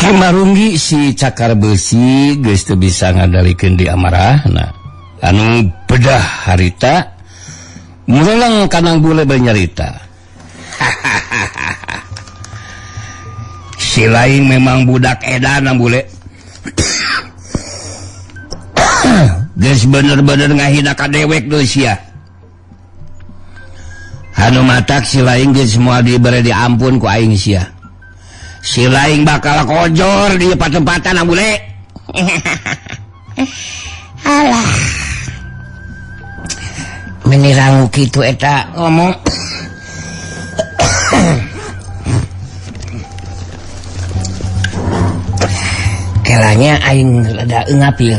Ki Marunggi si cakar besi geus teu bisa ngadalikeun di amarahna. Anu bedah harita murelang kanang bule banyarita. Si lain memang budak edan nang bule. Geus bener-bener ngahina ka dewek deui sia. Anu matak si lain geus moal dibere diampun ku aing sia. Si lain bakal kojor di patempatan nang bule. Alah. Meni rangu kitu eta ngomong. Kelanya aing rada eungapil.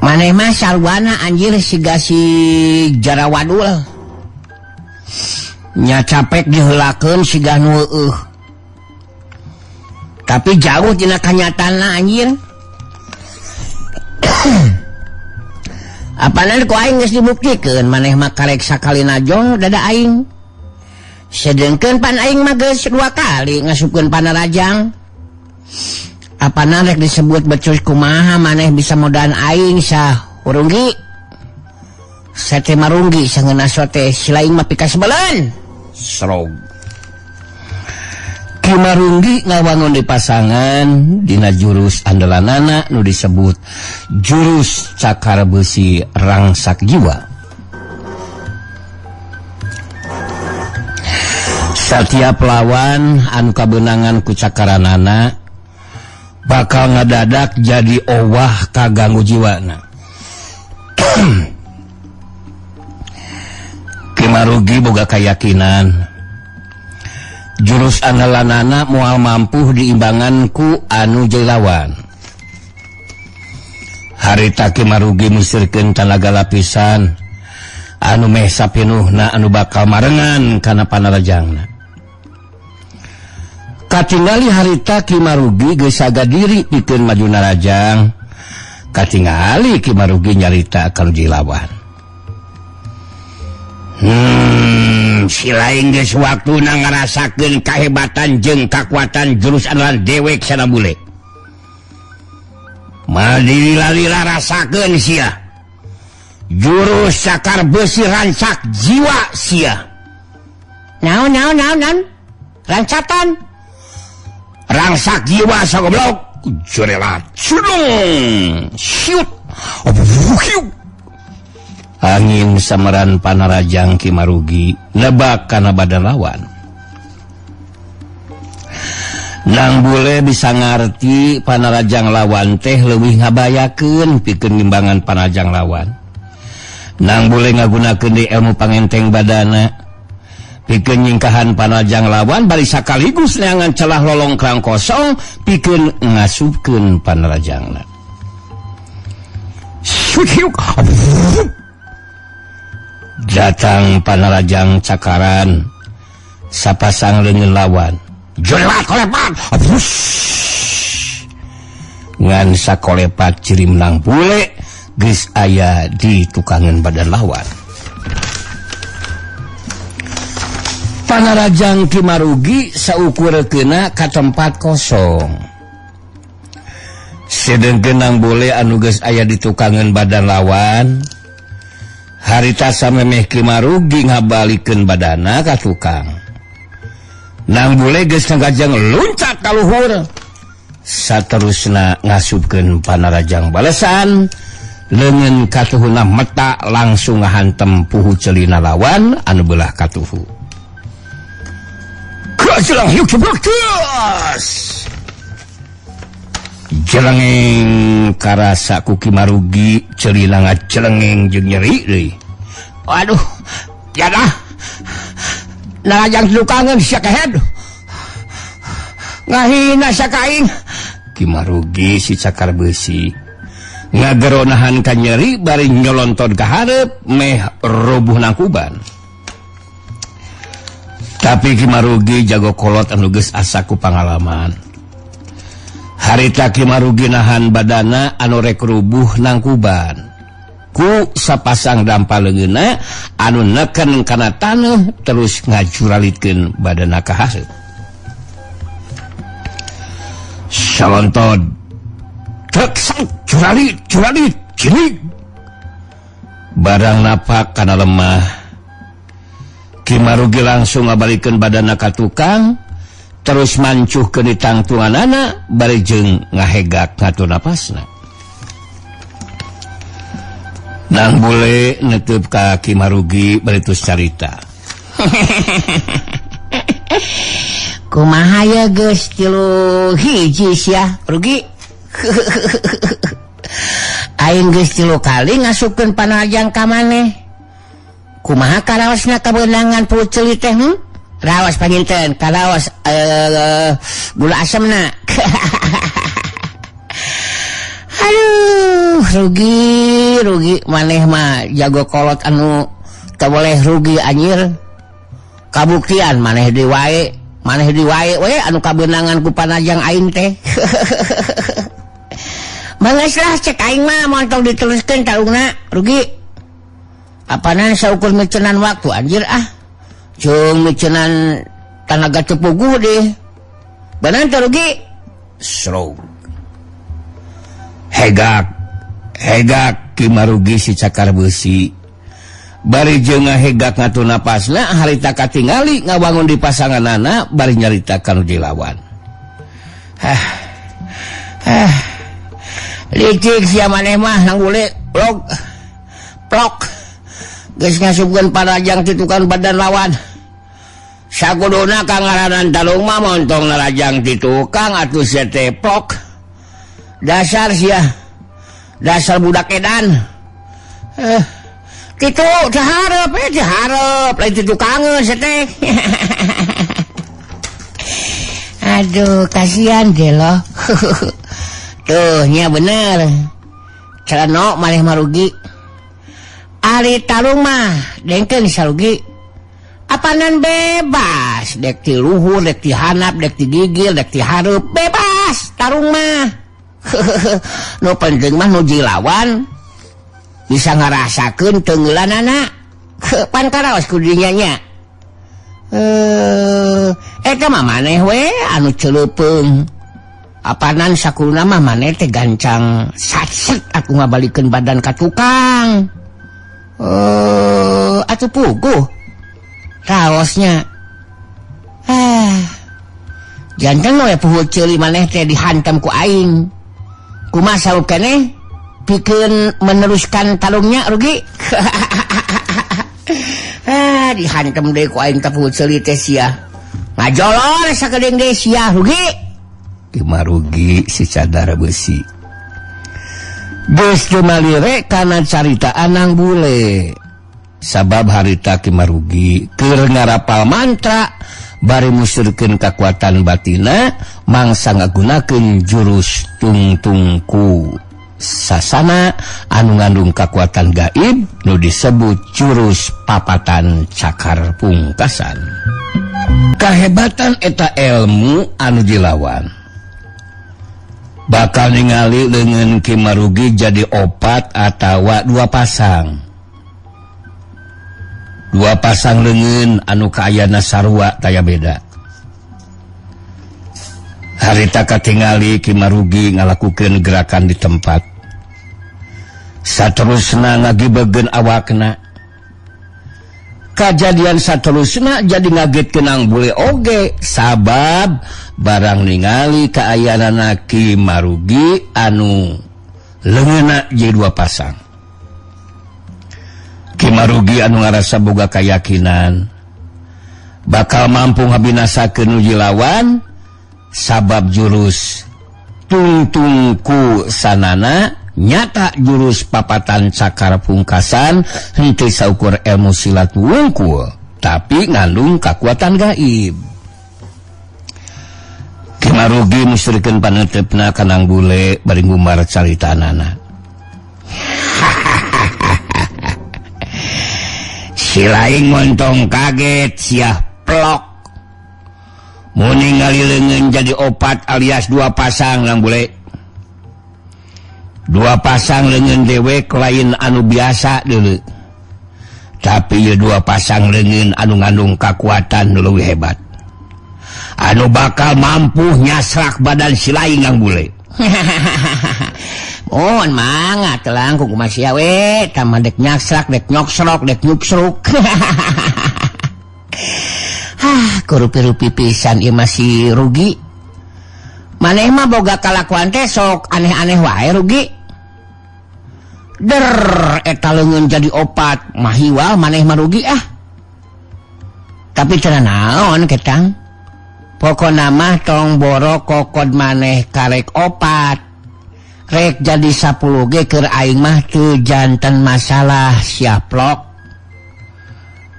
Maneh mah sarwana anjir siga si jarawadul. Nya capek diheulakeun siga nu heueuh. Tapi jauh tina kanyataanna anjir. Apanan ku aing geus dibuktikeun maneh mah karek sakali najong dada aing. Sedengkeun pan aing mah geus 2 kali ngasupkeun panarajang. Apana rek disebut becus kumaha maneh bisa modaan aing sah urunggi. Sate marunggi sangeuna sote si lain mah pikasebeleun. Serog. Ki Marunggi ngawangun di pasangan dina jurus andalanana nu disebut jurus cakar besi rangsak jiwa. Setiap lawan anu kabeunangan ku cakaranana bakal ngadadak jadi owah kaganggu jiwana. Ki Marugi boga kayakinan jurus andalanana moal mampu diimbangan ku anu jadi lawan. Harita Ki Marugi misirkeun tanaga lapisan anu meh sapinuhna anu bakal marengan kana panarajangna. Katingali harita Ki Marugi geus saga diri pikeun maju narajang. Katingali Ki Marugi nyarita ka nu lawan. Si lain geus waktuna ngarasakeun kahebatan jeung kakuatan jurus andalan dewek sana bule. Madilila rasakeun sia. Jurus cakar besi rancak jiwa sia. Naon naon naon naon? Rancatan. Rangsak jiwa sagoblok. Jurela cudung. Siut. Angin sameran panarajang Ki Marugi nebak kana badan lawan. Nang bule bisa ngarti panarajang lawan teh leuwih ngabayakeun pikeun ngimbangan panarajang lawan. Nang bule ngagunakeun deui ilmu pangenteng badana pikeun nyingkahan panarajang lawan bari sakaligus neangan celah lolongkrang kosong pikeun ngasupkeun panarajangna. Datang panarajang cakaran sapasang leungeun lawan. Jolelat kolepat. Ngan sakolepat ciri menang bule geus aya di tukangan badan lawan. Panarajang Ki Marugi saukur keuna ka tempat kosong. Sedengkeun nang bule anu geus aya di tukangan badan lawan. Harita samemeh Ki Marugi ngabalikeun badana ka tukang. Nang bule geus ngagajeng luncat ka luhur. Saterusna ngasupkeun panarajang balesan, leungeun katuhuna meta langsung ngahantem puhu celina lawan anu belah katuhu. Kajelang hiuk cebrek. Jelengeng karasa ku Ki Marugi celina ngajelengeng jeung nyeri deui. Waduh, tiada. Narajang tukangeun sia kehed. Ngahina sia ka aing. Ki Marugi si cakar besi ngageronahan ka nyeri bari nyolonton ka hareup meh robuh nangkuban. Tapi Ki Marugi jago kolot anu geus asa ku pangalaman. Harita Ki Marugi nahan badana anu rek rubuh nangkuban. Ku sapasang dampa leungeunna anu neken kana taneuh terus ngajuralitkeun badanna ka haseup. Salontod trek sang juralit juralit cilik barang napak kana lemah. Ki Marugi langsung ngabalikeun badanna ka tukang terus mancuhkeun di tangtunganana bari jeung ngahegak ngatur napasna. Nang bule neuteub ka Ki Marugi bari tos carita. Kumaha ye geus 3-1 sia rugi. Aing geus 3 kali ngasupkeun panajang ka maneh. Kumaha karaosna kabeunangan puceli teh? Raos panginten, karaos gula asemna. Aduh, rugi, rugi maneh mah jago kolot anu teu boleh rugi anjir. Kabuktian maneh deui wae, maneh deui wae we anu kabeunangan ku panajang aing teh. Manggeus lah cek aing mah moal tong diteruskeun tarungna rugi. Apanan saukur micenan waktu anjir ah. Jeung micenan tanaga teu puguh deh. Bener teu rugi? Stroke. Hegak, hegak Ki Marugi si cakar beusi. Bari jeung ngahegak ngatur napasna harita katingali ngabangun di pasanganana bari nyarita ka nu dilawan. Hah. Hah. Licik sia maneh mah nang bule log. Plok. Geus ngasupkeun parajang ti tukang badan lawan. Sakuduna ka ngaranan talung mah montong narajang ti tukang atuh sia teh plok. Dasar sia. Dasar budak edan. Kitu dihareup we dihareup lain ti tukangeun sia teh. Aduh, kasihan deh loh. Tuh, nya bener. Celano maneh marugi. Ari tarung mah dengkeun sarugi. Apanan bebas, dek ti luhur, dek ti handap, dek ti gigil, dek ti hareup, bebas tarung mah. Nu penting mah nu jilawan bisa ngarasakeun teungeulanana. Pan karaos ku dinya nya. Eta mah maneh we anu celeupeung. Apanan sakuluna mah maneh teh gancang satset aku ngabalikeun badan ka tukang. Atuh puguh raosnya. Janten we puhut ceuli maneh teh dihantam ku aing. Kumaha saur keneh pikeun meneruskan tarungnya rugi. Dihantam deui ku aing ka puhut ceuli teh sia. Ngajolor sakedeung deui sia rugi. Ki Marugi si cadar besi. Geus teu malire kana carita anang bule. Sabab harita Ki Marugi keur ngarapal mantra bari musurkeun kakuatan batina mangsa ngagunakeun jurus tungtungku sasana anu ngandung kakuatan gaib nu disebut jurus papatan cakar pungkasan. Kahebatan eta ilmu anu dilawan bakal ningali leungeun Ki Marugi jadi 4 atawa 2 pasang. 2 pasang leungeun anu kaayana sarua taya beda. Harita katingali Ki Marugi ngalakukeun gerakan di tempat. Saterusna ngagibegeun awakna. Kajadian saterusna jadi ngagetkeun ang bule oge sabab barang ningali kaayaanana Ki Marugi anu leungeunna jadi 2 pasang. Ki Marugi anu ngarasa boga kayakinan bakal mampu ngabinasakeun nu jilawan sabab jurus tungtungku sanana nyata jurus papatan cakar pungkasan henteu saukur ilmu silat wungkul tapi ngandung kakuatan gaib. Ki Marugi musyrikeun paneuteup-na kanang bule bari ngumbar caritanana. Si laing montong kaget sia plok. Mun ningali leungeun jadi 4 alias 2 pasang nang bule. Dua pasang leungeun dewek lain anu biasa deuleu. Tapi ieu dua pasang leungeun anu ngandung kakuatan nu leuwih hebat. Anu bakal mampu nyasrak badan si lain Nang Bule. Mohon mangga telang ku kumaha sia we, tah mah dek nyasrak, dek nyoksrok, dek nyuksruk. Hah, kurupi-rupi pisan ieu masih rugi. Maneh mah boga kalakuan teh sok aneh-aneh wae rugi. Der eta leungeun jadi opat, mahiwal maneh mah rugi ah. Tapi cenah naon ketang? Pokona mah tong boro kokod maneh karek opat. Rek jadi 10 ge keur aing mah teu janten masalah siaplok.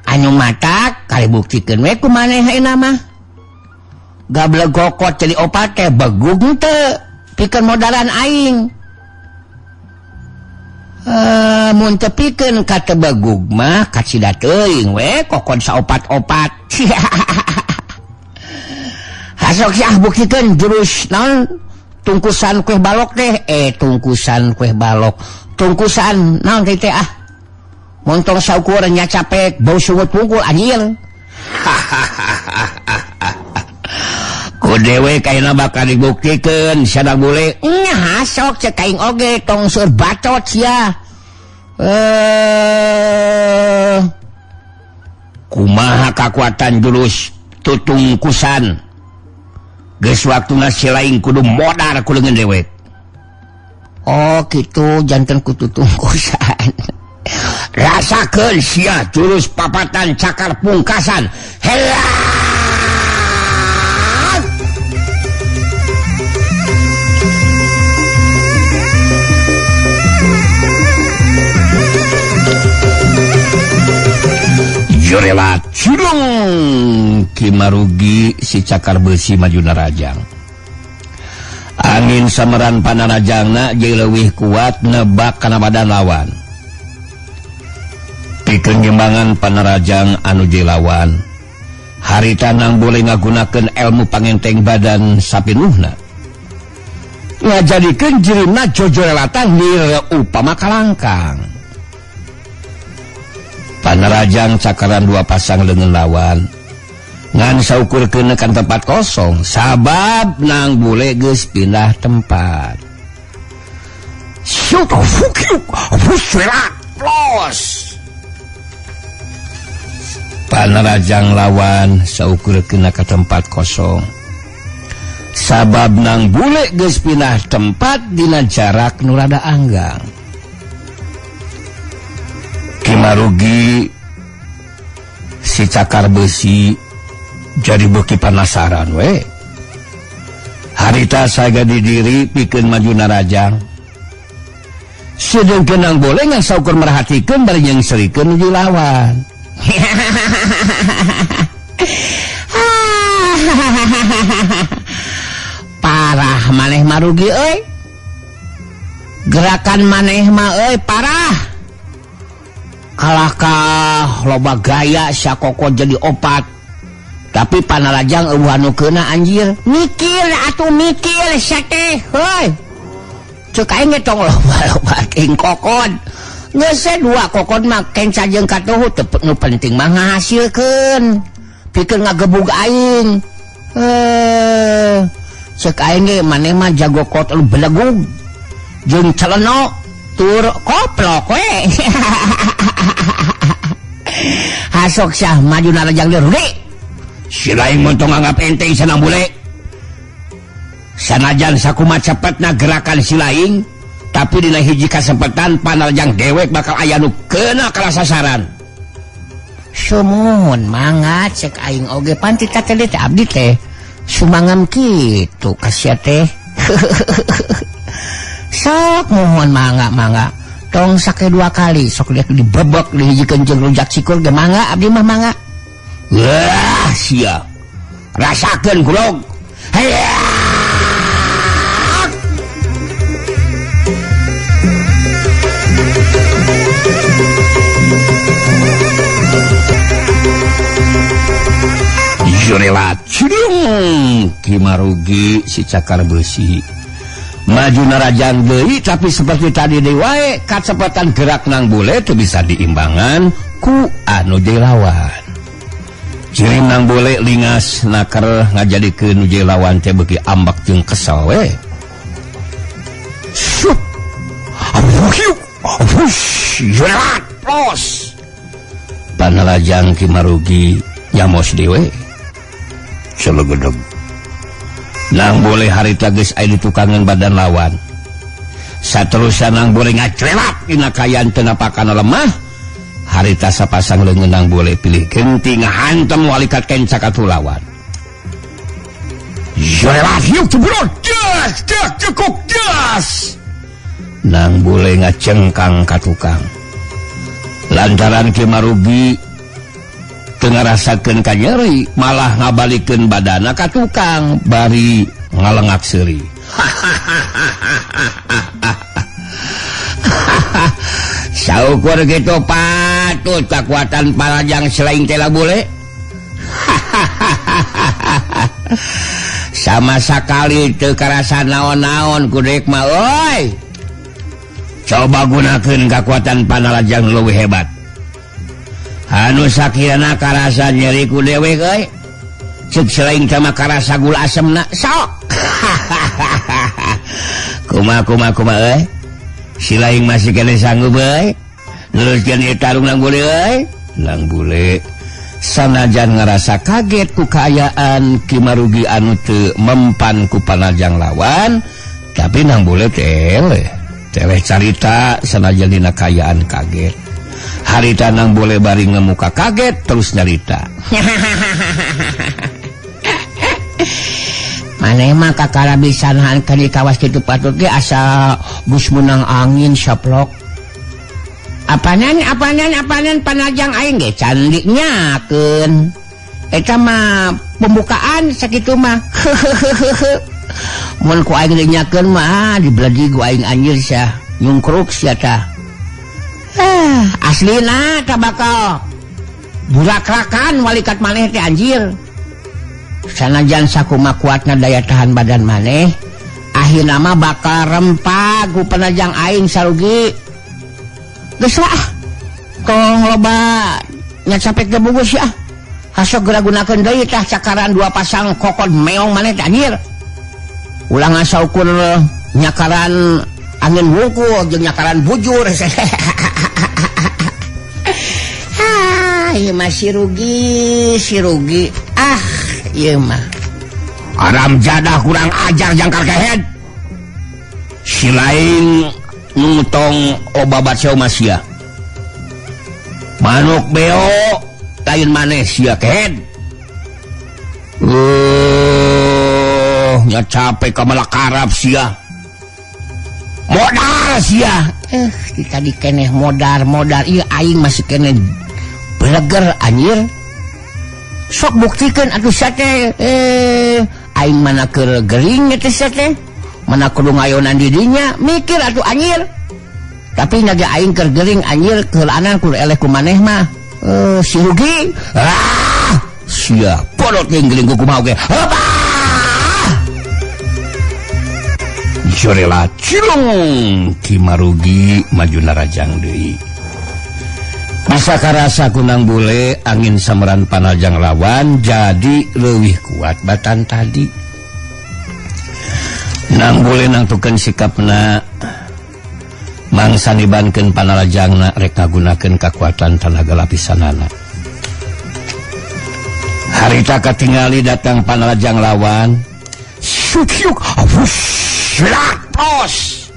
Anu matak kali buktikeun we ku maneh ayeuna mah. Gableg kokot jadi opat teh begug teu pikeun modalan aing. Mun teu pikeun ka teu begug mah kacida teuing we kokod saopat-opat. Hasok siah buktikeun jurus naon tungkusan kue balok teh, tungkusan kue balok. Tungkusan naon teh ah. Montong saukur nya capek bau sungut pungkul anjir. Ku dewek ayeuna bakal dibuktikeun sia Bule. Nya hasok cek aing oge tong seur bacot sia. Kumaha kakuatan jurus tutungkusan? Geus waktuna si lain kudu modar ku leungeun dewek. Oh kitu janten ku tutungkusan. Rasakeun sia jurus papatan cakar pungkasan. Helat! Jorelat cilung Kimarugi si cakar besi maju narajang. Angin sameran panarajangna jeung leuwih kuat nebak kana badan lawan. Pikeun jembangan panarajang anu jeung lawan. Harita Nang Bule ngagunakeun ilmu pangenteng badan sapinuhna. Ngajadikeun jirimna jojorelatan nir upama kalangkang. Panarajang cakaran dua pasang leungeun lawan. Ngan saukur keuna kan tempat kosong sabab Nang Bule geus pindah tempat. Syut fukyuk fusrat los. Panarajang lawan saukur keuna ka tempat kosong. Sabab Nang Bule geus pindah tempat dina jarak nu rada anggang. Kimarugi si cakar besi jadi beuki panasaran we. Harita saga didiri pikeun maju narajang. Sedengkeun Nang Bule ngan saukur merhatikeun bari jeung serikeun nuju lawan. Parah maneh mah rugi euy. Gerakan maneh mah euy parah. Kalahkah loba gaya sakoko jadi opat. Tapi panarajang eueuh anu keuna anjir. Mikir atuh mikir sia teh heuy. Ceuk aing ge tong loba-loba ting kokod. Geus dua kokod mah kenca jeung katuhu teu nu penting mah ngahasilkeun. Pikeun ngagebug aing. Ceuk aing ge maneh mah jago kot lu belegug. Jeung celeno tur koplok we. Hasok syah maju narajang deui rugi. Si lain montong anggap enteng sanang Bule. Sanajan sakumaha cepetna gerakan si lain, tapi dina hiji kasempatan panarajang dewek bakal aya nu keuna kana sasaran. Sumuhun mangga cek aing oge pan ti tadi teh abdi teh sumangam kitu ka sia teh. Sok mohon mangga mangga tong sake dua kali sok lihat dibebek dihijikeun jeung rujak sikur ge mangga abdi mah mangga. Wah sia rasakeun goblok. Hayya. Jurelat ciung Kimarugi si cakar besi Maju narajang deui tapi seperti tadi deui wae kacepatan gerak Nang Bule teu bisa diimbangan ku anu jadi lawan. Jirim Nang Bule lingas naker ngajadikeun nu jadi lawan teh beuki ambek jeung kesel we. Syut. Plos. Panalajang Ki Marugi nyamos dewe. Celegedeg. Nang Bule harita geus aya di tukangan badan lawan. Saterusan Nang Bule ngacrewat dina kaayaan teu napakana lemah. Harita sapasang leungeun Nang Bule pilih genti ngahantem walikat kenca ka lawan. Jorelat yuk jebrot das dak cekuk das. Nang Bule ngacengkang ka tukang. Lantaran Ki Marugi teu ngarasakeun kanyeri malah ngabalikeun badana ka tukang bari ngalengak seuri. Saukur kitu patut kakuatan palajang selain teh bule. Sama sakali teu karasa naon-naon ku deuk mah euy. Coba gunakeun kakuatan panalajang leuwih hebat. Anu sakirana karasa nyeri ku dewek euy. Ceuk selain teh mah karasa gula asemna sok. Kumaha kumaha kumaha euy. Si laing masih kene sanggup euy. Neruskeun ieu tarung Nang Bule euy. Nang Bule sanajan ngarasa kaget ku kaayaan Ki Marugi anu teu mempan ku panajang lawan, tapi Nang Bule teh teleh carita sanajan dina kaayaan kaget. Harita Nang Bule bari ngemuka kaget terus nyarita. Maneh mah kakara bisa nahan ka di kawas kitu patut ge asa geus meunang angin saplok. Apanan apanan apanan panajang aing ge can dinyakeun. Eta mah pembukaan sakitu mah. Mun ku aing dinyakeun mah dibelegi ku aing anjir sia nyungkruk sia tah. Aslina tah bakal burakrakan walikat maneh teh anjir. Sanajan sakuma kuatna daya tahan badan maneh, akhirna mah bakal rempah ku panajang aing sarugi. Geus lah, tong loba nya capek ge bungkus ya. Hasok geura gunakeun deui tah cakaran dua pasang kokon meong maneh teh anjir. Ulah ngasaukur nyakaran angin wungkul jeung nyakaran bujur. Ah, ieu mah si rugi, si rugi. Ah, ieu mah. Aram jadah kurang ajar jangkar kehed. Si lain nungtong obabat sia mah sia. Manuk beo lain maneh sia kehed. Nya capek ka melakarap sia. Modar sia. Tadi keneh modar-modar ieu aing masih keneh beleger anjir. Sok buktikeun atuh sia teh. Aing mana keur gering teh sia teh. Mana kudu ngayonan di dinya mikir atuh anjir. Tapi nya ge aing keur gering anjir keulaanan kudu eleh ku maneh mah. Si rugi. Ah, sia podot jeung gering ku kumaha oge. Heup! Jorela cilung Ki Marugi maju narajang deui. Bisa karasa ku Nang Bule angin sameran panajang lawan jadi leuwih kuat batan tadi. Nang Bule nangtukeun sikapna mangsa nibankeun panalajangna rek ngagunakeun kakuatan tanaga lapisanana. Harita katingali datang panalajang lawan. Syuk syuk tos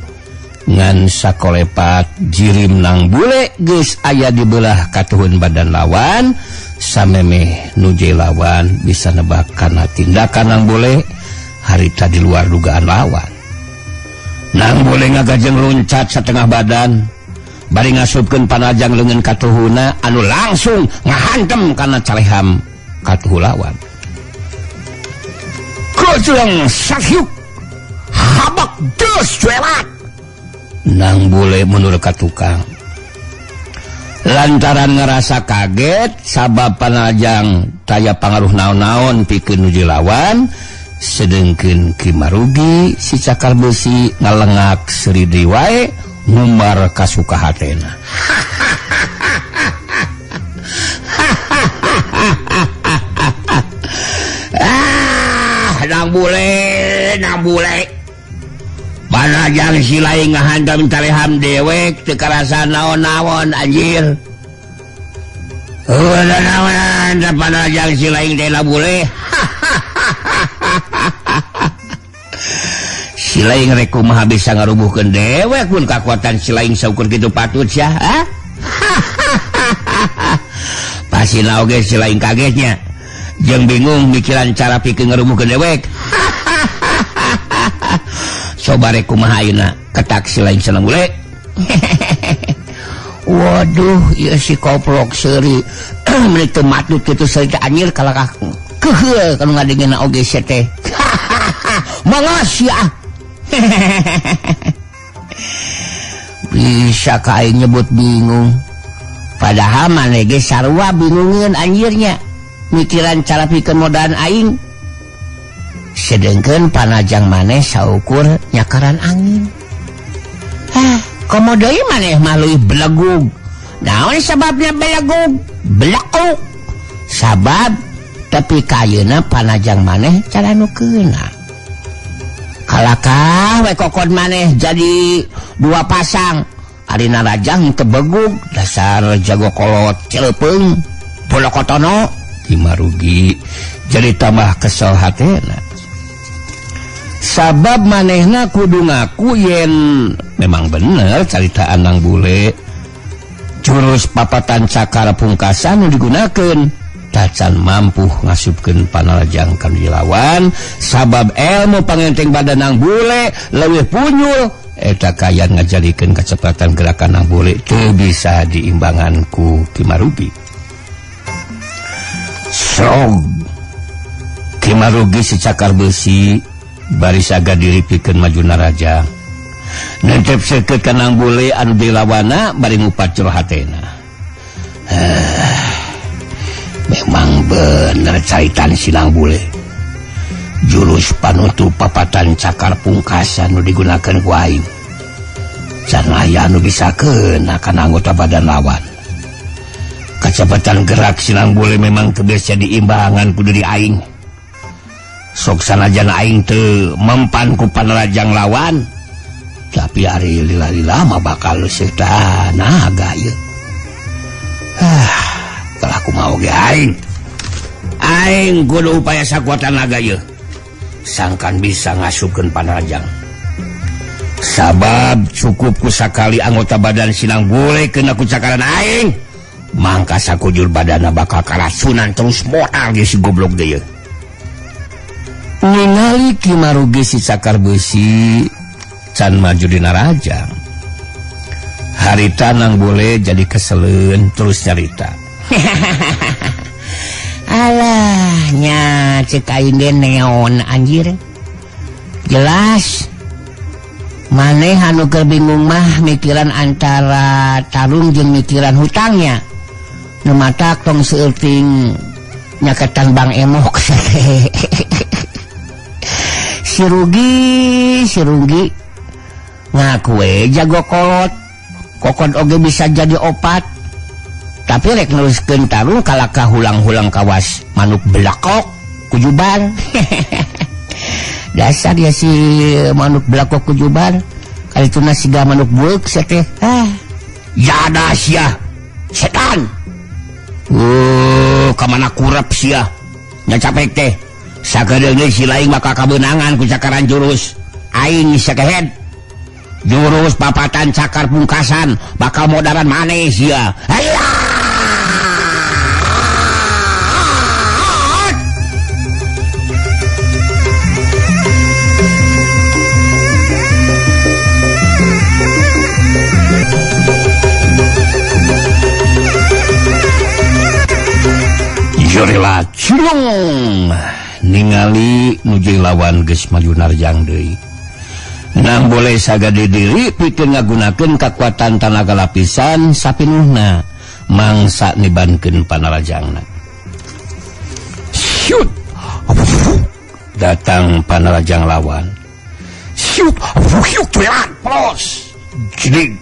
ngan sakolepat jirim Nang Bule geus aya di belah katuhun badan lawan samemeh nuje lawan bisa nebak kana tindakan Nang Bule harita di luar dugaan lawan. Nang Bule ngagajeng loncat setengah badan bari ngasupkeun panajang leungeun katuhuna anu langsung ngahantem kana caleham katuhu lawan. Gojleng sahyuk habak des cuelat. Nang Bule mundur ka tukang lantaran ngerasa kaget sabab panajang taya pangaruh naon-naon pikeun nuju lawan. Sedengkeun Ki Marugi si cakar besi ngalengak seuri deui wae ngumbar kasuka hatena. Ah, nang bule, nang bule. Panajang si lain ngahantam tareham dewek teu karasa naon-naon anjir. Heuh naon panajang si lain teh bule. Si lain rek kumaha bisa ngarubuhkeun dewek pun kakuatan si lain saukur kitu patut sia, ha? Pasina oge si lain kagetnya. Jeung bingung mikiran cara pikeun ngarubuhkeun dewek. Coba rek kumaha ayeuna ketak si lain seneng bule. Waduh, ieu si koplok seuri meuni teu matut kitu seuri teh anjir kalakah keuheul kanu ngadengena oge sia teh. Mangga sia. Bisa ka aing nyebut bingung. Padahal maneh ge sarua bingungeun anjirnya. Mikiran cara pikeun modaan aing. Sedengkeun panajang maneh saukur nyakaran angin. Hah, komo deui maneh mah leuwih belegug. Naon sababna belegug? Belekuk. Sabab tepi ka ayeuna panajang maneh cara nu keuna. Kalakah we kokon maneh jadi dua pasang. Ari narajang teu begug dasar jago kolot celepeung bolokotono. Ki Marugi jadi tambah kesel hatena. Sabab manehna kudu ngaku yen memang bener carita Anang Bule. Jurus papatan cakar pungkasan nu digunakeun tacan mampu ngasupkeun panarajang ka nu lawan sabab ilmu pangenteng badan Nang Bule leuwih punyul eta kayan ngajadikeun kecepatan gerakan Nang Bule teu bisa diimbangan ku Ki Marugi. Srog Ki Marugi si cakar besi baris aga diri pikeun maju narajang. Nentep seukeut ka Nang Bule anu dilawana bari ngupat jero hatena. Memang bener caritan si Nang Bule. Jurus panutup papatan cakar pungkasan nu digunakeun ku aing. Can aya nu bisa keuna kana anggota badan lawan. Kecepatan gerak si Nang Bule memang teu bisa diimbangan ku diri aing. Sok sanajan aing teu mempan ku panarajang lawan, tapi ari lila-lila mah bakal leuseut tanaga ieu. Kalah kumaha oge aing. Aing kudu upaya sakuat tanaga ieu. Sangkan bisa ngasupkeun panarajang. Sabab cukup ku sakali anggota badan si Nang Bule kena ku cakaran aing, mangka sakujur badana bakal karacunan terus modal ge si goblok deui. Ningali Ki Marugi si cakar besi can maju dina rajang. Harita Nang Bule jadi keseleun terus nyarita. Alah nya cek aing ge neon anjir. Jelas maneh anu keur bingung mah mikiran antara tarung jeung mikiran hutangnya. Nu matak tong seueuting nyaketan Bang Emok. Si rugi, si rugi. Ngaku we jago kolot. Kokon oge bisa jadi opat. Tapi rek neruskeun tarung kalakah hulang-hulang kawas manuk belakok kujubar. Dasar ya si manuk belakok kujubar. Kali itu siga manuk bueuk sia teh. Ah. Jada sia. Setan. Kamana kurep sia. Nya capek teh. Sakedeung deui si lain bakal kabeunangan ku cakaran jurus. Aing sakehed. Jurus papatan cakar pungkasan bakal modaran maneh sia. Hayya! Jorela cilung ningali nuju lawan geus maju narjang deui. Nang boleh sagade diri pikeun ngagunakeun kakuatan tanaga lapisan sapinuhna mangsa nibankeun panarajangna. Shoot. Datang panarajang lawan. Siuk, hiuk, tulan, polos. Jedig.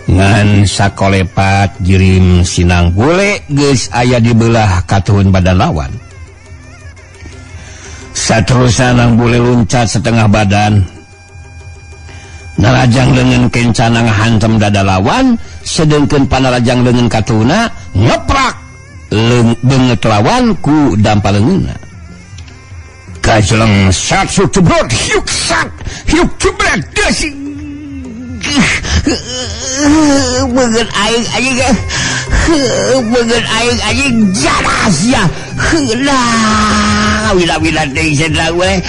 Ngan sakolepat jirim sinang bule geus aya di belah katuhun badan lawan. Saterusna nang bule luncat setengah badan. Narajang lengan kencana ngahantem dada lawan, sedengkeun panarajang lengan katuna ngeprak beungeut lawan ku dampa leungeunna. Kajleng sat sucebrot hiuk sat hiuk jebret dasi. Beungeut aing anjing, beungeut aing anjing jaras ya. Lah, wila-wila deui cenah we.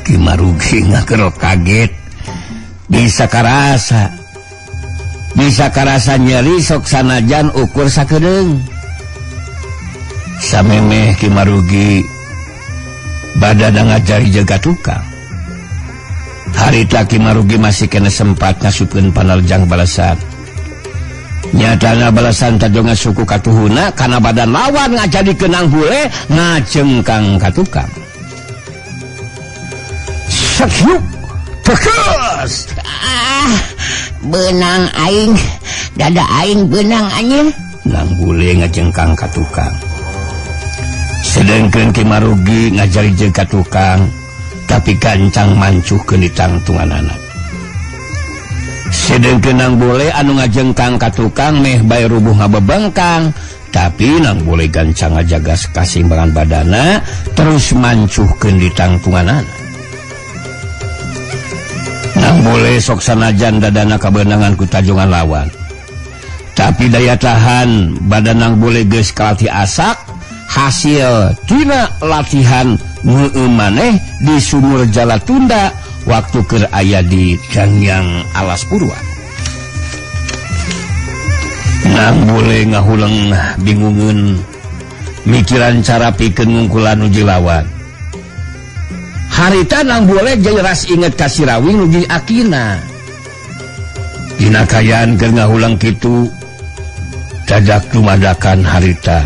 Ki Marugi ngakerok kaget. Bisa karasa. Bisa karasa nyeri sok sanajan ukur sakedeung. Samemeh Ki Marugi badana ngajari jaga tukang. Harita Ki Marugi masih kena sempat ngasupkeun panarjang balasan. Nyatana balasan tajonga suku katuhuna kana badan lawan ngajadi kenang bule ngajengkang ka tukang. Sakyuk tekes. Ah, benang aing, dada aing benang anjing. Nang bule ngajengkang ka tukang. Sedengkeun Ki Marugi ngajari jeung ka tukang, tapi gancang mancuhkeun ditangtunganana. Sedengkeun nang bule anu ngajengkang ka tukang meh bae rubuh ngabebengkang, tapi nang bule gancang ngajaga kaseimbangan badana terus mancuhkeun ditangtunganana. Nang bule sok sanajan dadana kabeunangan ku tajungan lawan, tapi daya tahan badan nang bule geus kalatih asak hasil tina latihan ngeueum maneh di sumur Jalatunda waktu keur aya di Dangyang Alas Purwa. Nang bule ngahuleng bingungeun mikiran cara pikeun ngungkulan nu lawan. Harita nang bule jelas inget ka si Rawing nu jeung akina. Dina kayaan keur ngahuleng kitu dadak dumadakan harita.